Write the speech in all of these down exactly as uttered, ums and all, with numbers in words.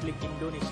Republik Indonesia.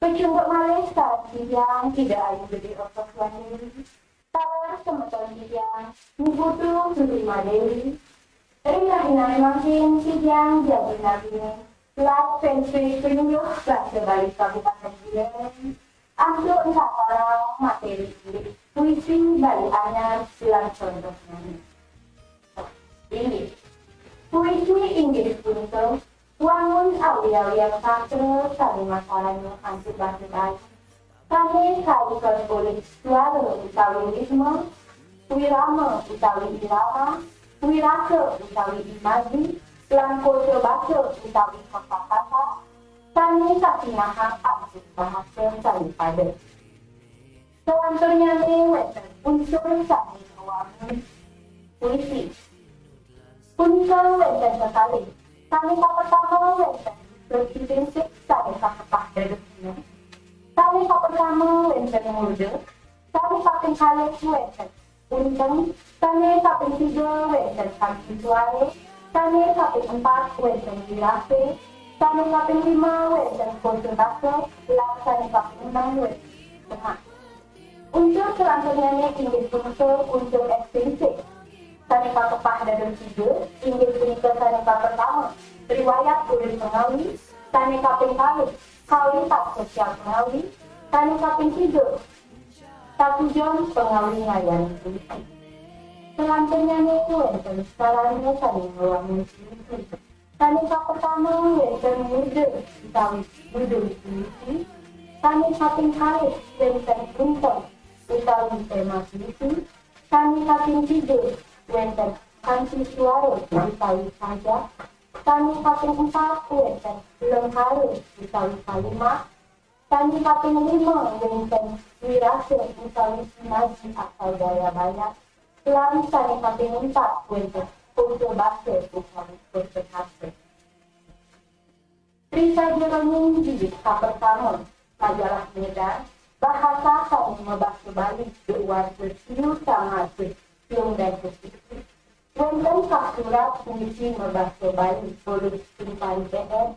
Pacunduk malih sareng titiang Ida Ayu Gedé Ortosuwandi, taler semeton titiang, Ni Putu Sutri Madewi. Ring rahinané mangkin titiang jagi nabénin live fanpage Penyuluh Basa Bali Kabupatén Buleleng, antuk nataran materi indik puisi Bali Anyar lan contohnyané. Inggih. Puisi inggih punika wangun awi-awian sastra sané masalana antuk basa Bali. Sané kaiket olih suara utawi ritme, wirama utawi irama, wirasa utawi imaji, lan kosa basa utawi kosa kata, sané kasinahang antuk bahasa sané pada. Salanturnyané wénten unsur sané kawangun puisi. Punika wénten kekalih. Sané kapertama wénten unsur intrinsik sané kakepah dados dina. Sané kapertama wénten murda. Sané kaping kalih wénten unteng. Sané kaping tiga wénten kanti suara. Sané kaping empat wénten wirasa. Sané kaping lima wénten kosa basa. Lan sané kaping enam wénten tengah. Unsur salanturnyané inggih punika unsur ekstrinsik. Sané kakepah dados tiga inggih punika sané kapertama, riwayat urip pangawi, sané kaping kalih, kualitas sosial pangawi, sané kaping tiga, katujon pangawi ngayanin puisi. Salanturnyané wénten sarana sané ngwangun puisi. Sané kapertama wénten murda utawi judul puisi. Sané kaping kalih wénten unteng utawi téma puisi. Sané kaping tiga wénten kanti suara utawi sajak. Sané kaping empat wénten lengkara utawi kalimat. Sané kaping lima wénten wirasa utawi imaji asal gaya-gaya. Lan sané kaping empat wénten kosa basa utawi kosa kata. Ri sajeroning jilid kapertama majalah Medan, bahasa sané mabasa Bali, duwarsa siu sang atus pitung dasa siki, wénten kasurat puisi mabasa Bali olih Simpari P R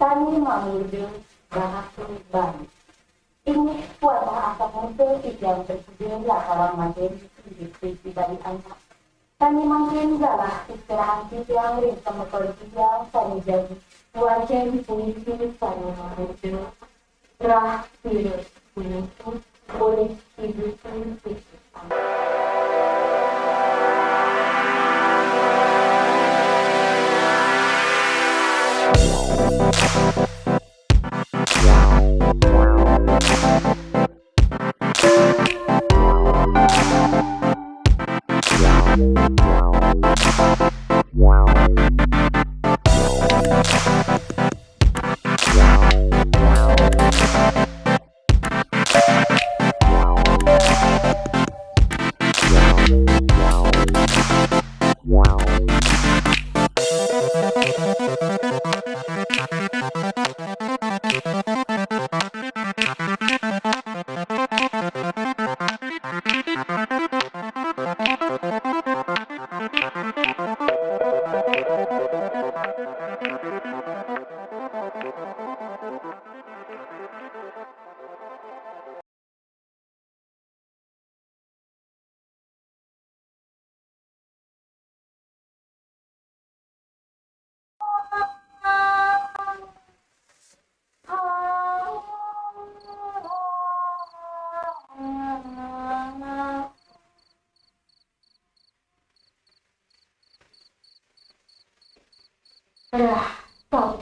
sané mamurda Bahasa Bali. Inggih wantah asapunika titiang prasida nataran materi inggih puisi Bali Anyar. Sané mangkin galah istirahat titiang ring semeton titiang sané jagi ngwacén puisi sané mamurda Rah Sira Punika olih Ibu Sri Puspita.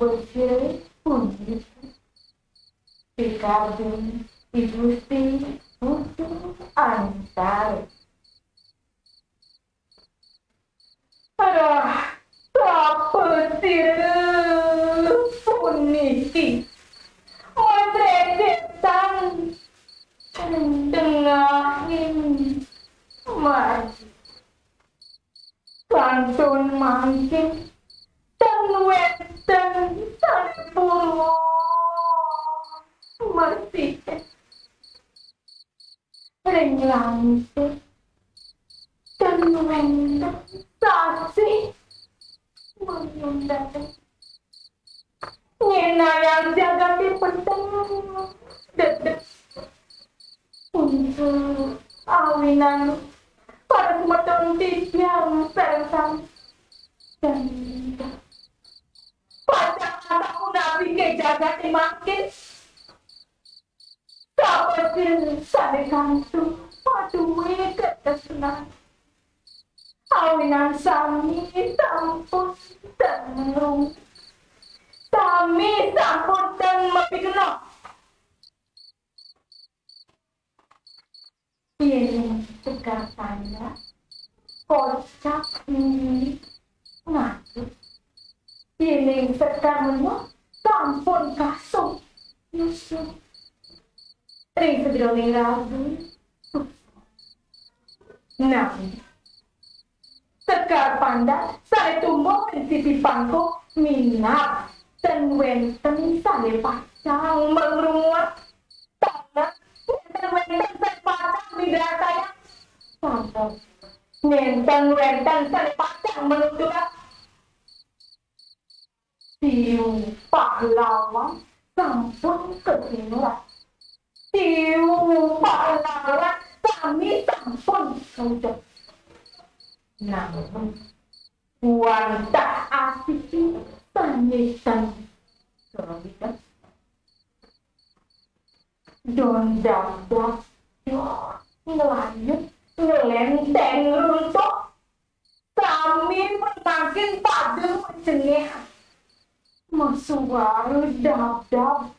Bocil puniki pikardin I Gusti Putu Antari. Aduh, tapesira puniki masrecetan tengahing margi. Kantun mangkin ten wenten sane purun masihin. Ring langite ten wenten sasih manyundane. Ngenayang jagate peteng dedek. Untu awinan para semeton titiang sareng sami. Dan pacang sapunapi ke jagate mangkin? Sapasin sane kantun paduwe katresnan. Awinan sami sampun ten ngrung. Sami sampun ten mapikenoh. Yening Sekar Panda kocap ngiring ngatur. Yening Sekar Menwa sampun kasung nyusul. Ring sajeroning ragu. Nah, Sekar Panda sane tumbuh ring sisi pangko minab ten wenten sane pacang mangrunguang. Taler nenten wenten sane pacang midartayang. Taler nenten wenten sane pacang manuturang. Tiu pahlawan sampun kasinurat. Tiu pahlawan sami sampun kaudek. Nanging wantah asiki sane tan kaudek. Don dabdab, duh, nglayut, nglenteng runtuh. Sami mangkin pada macengeh. Masuara dabdab.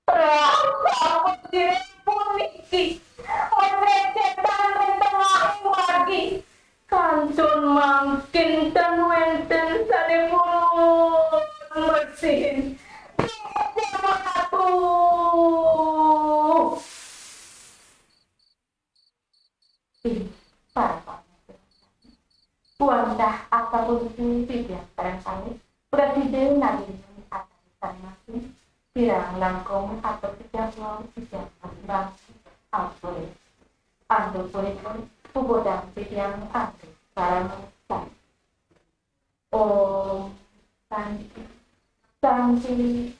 Rasa pendiring puniki masrecetan ring tengahing margi. Kantun mangkin ten wenten sane purun masihin. Ih, para pamiarsa. Wantah asapunika titiang sareng sami prasida nadiri acara sareng sami. Kirang langkung atur titiang wau titiang bangsi ampun. Antuk puripun puputang titiang antuk sareng sami. Om Santi, Santi,